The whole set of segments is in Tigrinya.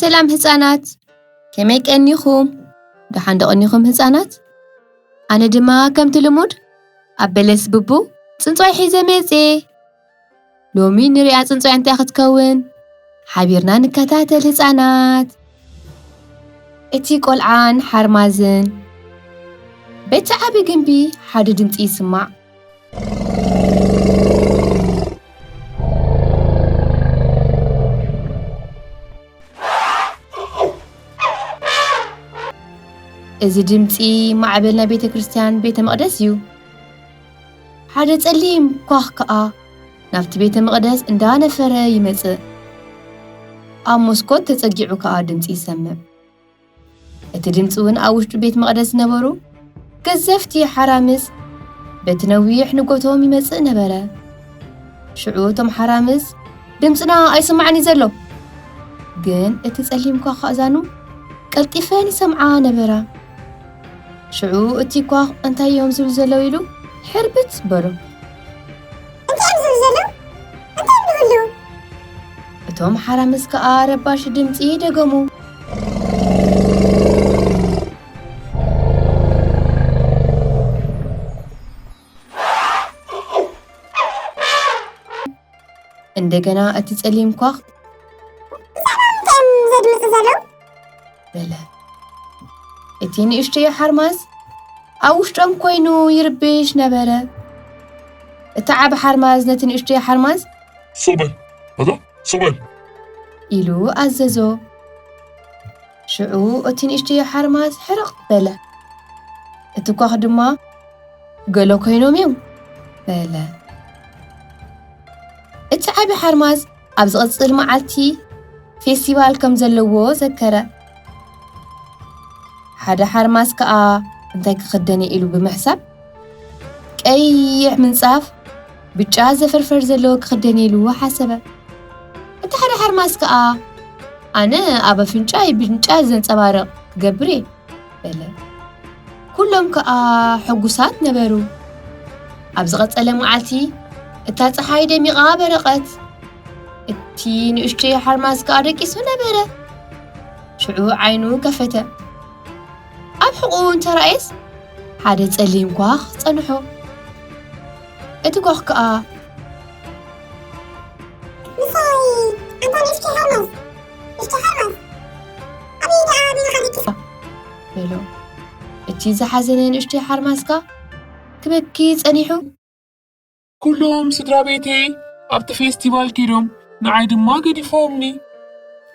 ሰላም ህፃናት፣ ከመይ ቀኒኹም? ደሓን ዶ ቀኒኹም ህፃናት? ኣነ ድማ ከምቲ ልሙድ ኣብ በለስ ብቡ ፅንፅዋይ ሒዘ መፅየ። ሎሚ ንሪኣ ፅንፅዋይ እንታይ ክትከውን? ሓቢርና ንከታተል ህፃናት። እቲ ቆልዓን ሓርማዝን። በቲ ዓቢ ግንቢ ሓደ ድምፂ ይስማዕ። እዚ ድምፂ ማዕበል ናይ ቤተ ክርስቲያን ቤተ መቕደስ እዩ። ሓደ ጸሊም ኳኽ ከኣ ናብቲ ቤተ መቕደስ እንዳነፈረ ይመጽእ። ኣብ መስኮት ተጸጊዑ ከኣ ድምፂ ይሰምዕ። እቲ ድምፂ እውን ኣብ ውሽጢ ቤት መቕደስ ዝነበሩ ገዘፍቲ ሓራምዝ በቲ ነዊሕ ንጎቶም ይመጽእ ነበረ። ሽዑ እቶም ሓራምዝ፣ "ድምፅና ኣይስማዕን እዩ ዘሎ!" ግን እቲ ጸሊም ኳኽ ኣእዛኑ ቀልጢፈን ይሰምዓ ነበራ። ሽዑ እቲ ኳኽ፣ "እንታይ እዮም ዝብሉ ዘለዉ?" ኢሉ ሕርብት በሎ። "እንታይ እዮም ዝብሉ ዘለዉ? እንታይ ይብሉ?" እቶም ሓራምዝ ከኣ ረባሺ ድምፂ ደገሙ። እንደገና እቲ ጸሊም ኳኽ፣ "ብዛዕባ ምንታይ እዮም ዘድምፁ ዘለዉ?" በለ። እቲ ንእሽተይ ሓርማዝ ኣብ ውሽጦም ኮይኑ ይርብሽ ነበረ። እቲ ዓቢ ሓርማዝ ነቲ ንእሽተይ ሓርማዝ፣ "ሱቕ በል፣ ኣታ ሱቕ በል!" ኢሉ ኣዘዞ። ሽዑ እቲ ንእሽተይ ሓርማዝ ሕርቕ በለ። እቲ ኳኽ ድማ፣ "ገለ ኮይኖም እዮም!" በለ። እቲ ዓቢ ሓርማዝ ኣብ ዝቕጽል መዓልቲ ፌስቲቫል ከም ዘለዎ ዘከረ። ሓደ ሓርማዝ ከኣ እንታይ ክኽደን እየ ኢሉ ብምሕሳብ፣ ቀይሕ ምንጻፍ፣ ብጫ ዘፈርፈር ዘለዎ ክኽደን እየ ኢሉ ሓሰበ። እቲ ሓደ ሓርማዝ ከኣ፣ "ኣነ ኣብ ኣፍንጫይ ብጫ ዘንጸባርቕ ክገብር እየ" በለ። ኩሎም ከኣ ሕጉሳት ነበሩ። ኣብ ዝቐጸለ መዓልቲ እታ ጸሓይ ደሚቓ በረቐት። እቲ ንእሽተይ ሓርማዝ ከኣ ደቂሱ ነበረ። ሽዑ ዓይኑ ከፈተ። ኣብ ሕቖኡ እንተረኣየስ ሓደ ጸሊም ኳኽ ጸንሖ። እቲ ኳኽ ከኣ፣ "ንስኻ ኣንታ ንእሽተይ ሓርማዝ፣ ንእሽተይ ሓርማዝ፣ ኣበይ ደኣ ቢልካ ደቂስካ?" በሎ። እቲ ዝሓዘነ ንእሽተይ ሓርማዝ ከኣ ክበኪ ጸኒሑ። "ኩሎም ስድራ ቤተይ ኣብቲ ፌስቲቫል ከይዶም፣ ንዓይ ድማ ገዲፎምኒ።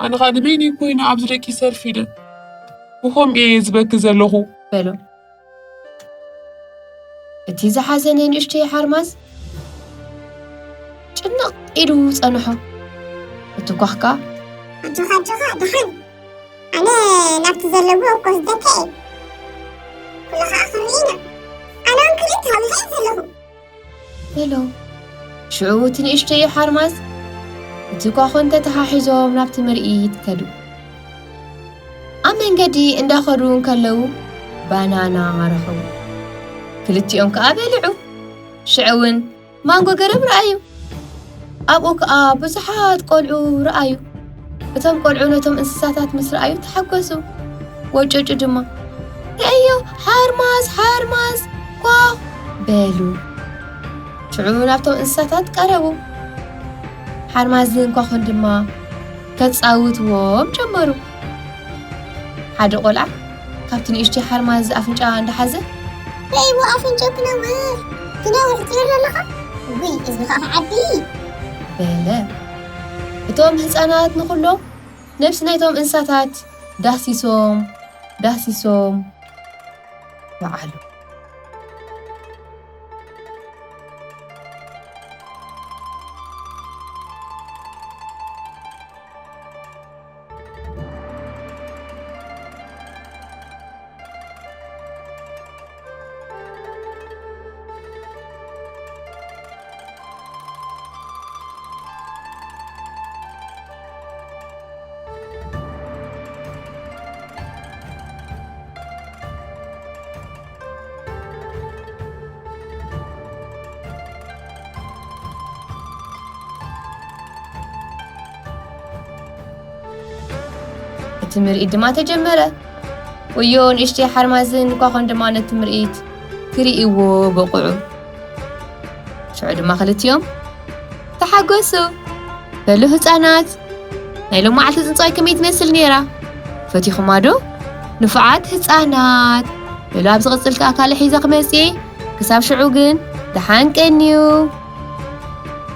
ኣነ ኸኣ ንበይነይ ኮይነ ኣብዚ ደቂሰ ኣርፊደ። ብኸምኡ እየ ዝበኪ ዘለኹ" በሎ። እቲ ዝሓዘነ ንእሽተይ ሓርማዝ ጭንቕ ኢሉ ጸንሖ። እቲ ኳኽ ከኣ፣ "ኣጆኻ፣ ኣጆኻ፣ ደሓን። ኣነ ናብቲ ዘለዎ ክወስደካ እየ። ኩሉ ኸኣ ክንርኢ ኢና። ኣነ እውን ክርኢ ተሃዊኸ እየ ዘለኹ" በሎ። ሽዑ እቲ ንእሽተይ ሓርማዝ እቲ ኳኹን ተተሓሒዞም ናብቲ ምርኢት ከዱ። ኣብ መንገዲ እንዳኸዱ እንከለዉ ባናና ረኸቡ። ክልቲኦም ከኣ በልዑ። ሽዑ እውን ማንጎ ገረብ ረኣዩ። ኣብኡ ከኣ ብዙሓት ቆልዑ ረኣዩ። እቶም ቆልዑ ነቶም እንስሳታት ምስ ረኣዩ ተሓጎሱ። ወጨጩ ድማ፣ "ርእዮ፣ ሓርማዝ፣ ሓርማዝ፣ ኳኽ!" በሉ። ሽዑ ናብቶም እንስሳታት ቀረቡ። ሓርማዝን ኳኹን ድማ ከጻውትዎም ጀመሩ። ሓደ ቆልዓ ካብቲ ንእሽተይ ሓርማዝ ኣፍንጫ እንዳሓዘ፣ "ርእይዎ ኣፍንጫ ክነውሕ፣ ክነውሕ ትብል ኣለኻ? ውይ፣ ህዝቢ ኸኣ ክዓቢ!" በለ። እቶም ህጻናት ንኹሎም ነብሲ ናይቶም እንስሳታት ዳህሲሶም፣ ዳህሲሶም በዓሉ። እቲ ምርኢት ድማ ተጀመረ። ወዮ ንእሽተይ ሓርማዝን ኳኾን ድማ ነቲ ምርኢት ክርእይዎ በቑዑ። ሽዑ ድማ ክልቲኦም ተሓጎሱ። በሉ ህፃናት፣ ናይ ሎማዓልቲ ፅንፅዋይ ከመይ ትመስል ነይራ? ፈቲኹማ ዶ? ንፉዓት ህፃናት፣ በሉ ኣብ ዝቕፅል ከዓ ካልእ ሒዘ ክመፅእ። ክሳብ ሽዑ ግን ደሓን ቀንዩ።